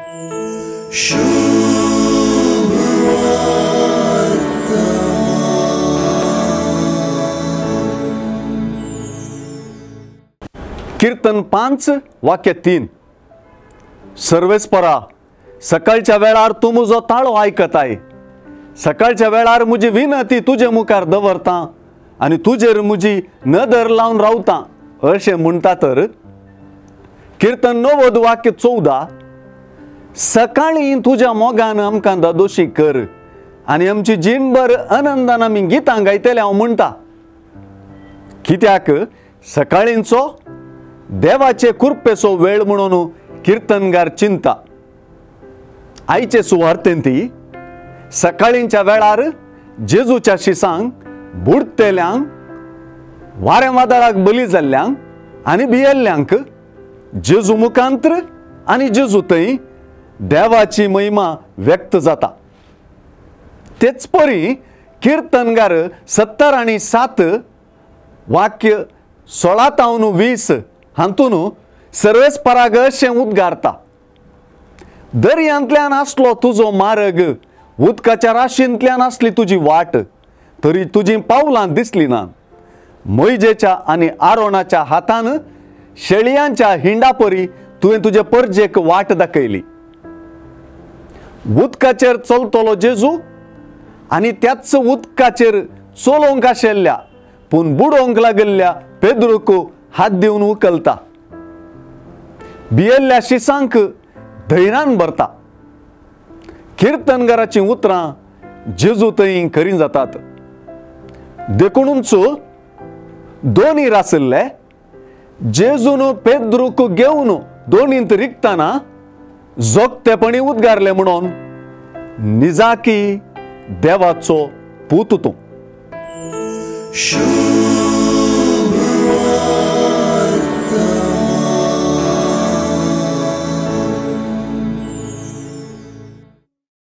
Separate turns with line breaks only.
कीर्तन 5 वाक्य 3। सर्वेस्परा, सकाळच्या वेळार तूं म्हजो ताळो आयकताय, सकाळच्या वेळार म्हजी विनंती तुजे मुखार दवरता आनी तुजेर म्हजी नदर लावन रावता अशें म्हणटा तर। कीर्तन 90 वाक्य 14। सकाळीं तुज्या मोगान आमकां दादोशी कर आनी आमची जीणभर आनंदान आमी गितां गायतले हांव म्हणटा। कित्याक सकाळींचो देवाचे कृपेचो वेळ म्हणून कीर्तनगार चिंता। आयचे सुवार्तेंत ती सकाळींच्या वेळार जेजूच्या शिसांक बुडतेल्यांक, वारें वादळाक बली जाल्ल्यांक आनी भियेल्ल्यांक जेजू मुखांत्र आनी जेजू थंय देवाची महिमा व्यक्त जाता। तेच परी कीर्तनगार 70 आनी 7 वाक्य 16 तावन 20 हातून सर्वेस्पराक अशें उद्गारता, दर्यांतल्यान आसलो तुजो मार्ग, उदकाच्या राशींतल्यान आसली तुजी वाट, तरी तुजी पावलां दिसली ना। मोयजेच्या आनी आरोणाच्या हातान शेळयांच्या हिंडापरी तुवें तुजे परजेक वाट दाखयली। उदकाचेर चलतलो जेजू आनी त्याच उदकाचेर चलोवंक आशिल्ल्या पूण बुडोवंक लागिल्ल्या पेद्रूक हात दिवन उखलता, भियेल्ल्या शिसांक धैर्यान भरता। कीर्तनगाराचीं उतरां जेजू थंय खरीं जातात। देखूनच दोनी आशिल्ले जेजून पेद्रूक घेवन दोनींत रिगतना जोगतेपणी उद्गारले म्हणून निजाकी देवाचो पूत तूं।